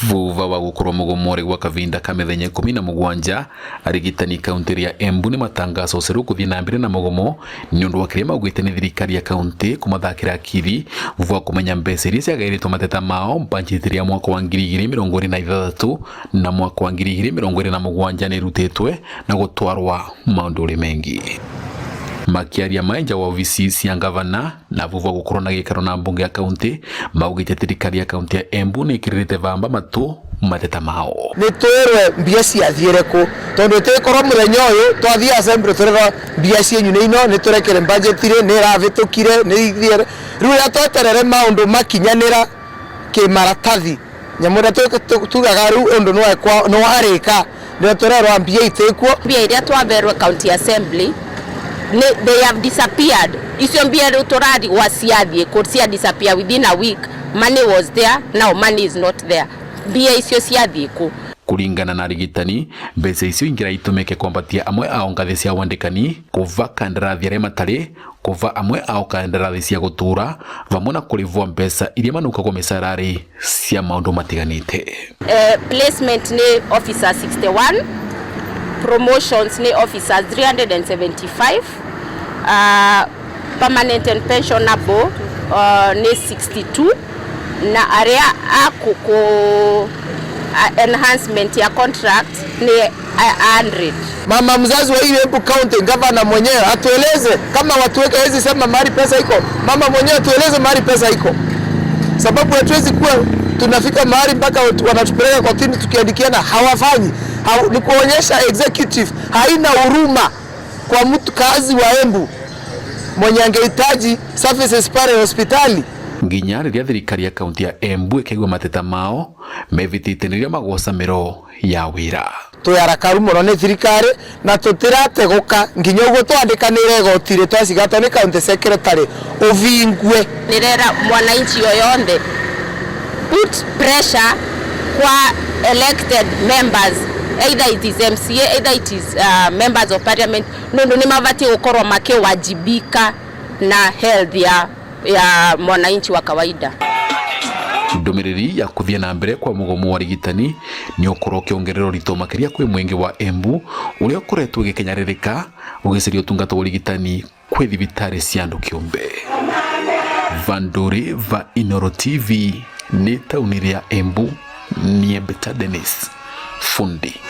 Vuva wa gukorwo mugomo uri gwa kavinda ka mithenya 17, arigitani kaunti ya Embu ni matangaca uceru kuthie na mbere na mugomo ni undu wa kiria maugite ni thirikari ya kaunti kumathakira akiri vuva kumenya mbeca iria ciagairitwo mateta mao budget ya mwaka wa 2026 na mwaka wa 2027 ni irutitwe na gutwarwa maundu mengi. Makiaria mainja wa ofisi cia ngavana na vuva gukorwo na gikaro na mbunge ya kaunti, maugite thirikari ya kaunti ya Embu ni ikirite vamba matu mateta mao. Nĩ twĩrwe mbia ciathiĩre kũ, tondũ tĩkorwo mũthenya ũyũ twathiĩ assembly tũrerwo mbia cienyu nĩ ino, nĩ tũrekere budget rĩ nĩ ĩravĩtũkire, nĩ ithiĩre. Rĩu rĩrĩa tweterere maũndũ makinyanĩra kĩmaratathi, nyamũ ĩrĩa tugaga rĩu ũndũ nĩ warĩka, nĩyo tũrerwo mbia itĩkuo. Mbia iria twaberwo county assembly nĩ, they have disappeared. Icio mbia rĩu tũrarigwa ciathiĩ kũ, cia disappear within a week. Money was there, now money is not there. Mbia icio ciathiĩ kũ? Kuringana na arigitani, mbeca icio ingira itumike kwambatia amwe ao ngathi cia wandikani, kuva kandarathi aria matari, kuva amwe ao kandarathi cia gutura, vamwe na kurivwo mbeca iria manukagwo micarari cia maundu matiganite. Placement ni officer 61, promotions ni officers 375, permanent and pensionable ni 62, na aria akuku enhancement ya contract ni 100. Mama mzazi wa hii Embu County, governor mwenyewe atueleze kama watu wake hawezi sema mahali pesa iko. Mama mwenyewe atueleze mahali pesa iko, sababu hatuwezi kuwa tunafika mahali mpaka wanatupeleka kotini tukiandikiana, hawafanyi. Ni kuonyesha executive haina huruma kwa mtu kazi wa Embu mwenye angehitaji services pale hospitali. Nginya riria thirikari ya kaunti ya Embu ikaigua mateta mao mevitite nirio magoca miro ya wira. Twĩ arakaru mũno nĩ thirikari na tũtirategũka nginya ũguo twandĩkanĩre igoti rĩ twacigatwo nĩ county secretary ũbingwe. Nirera mwananchi yoyonthe, put pressure kwa elected members, either it is MCA, either it is members of parliament, nundu ni mavatie gukorwo makiwajibika na health ya mwananchi wa kawaida. Ndumiriri ya kuthie na mbere kwa mugomo wa rigitani ni ukorwo ukiongerera urito makiria kwi mwingi wa Embu uria ukoretwo ugikinyaririka ugiceria utungata wa urigitani kwi thibitari cia andu kiumbe. Vanduri va Inoro TV ni tauni ria Embu, Niembeta Dennis Fundi.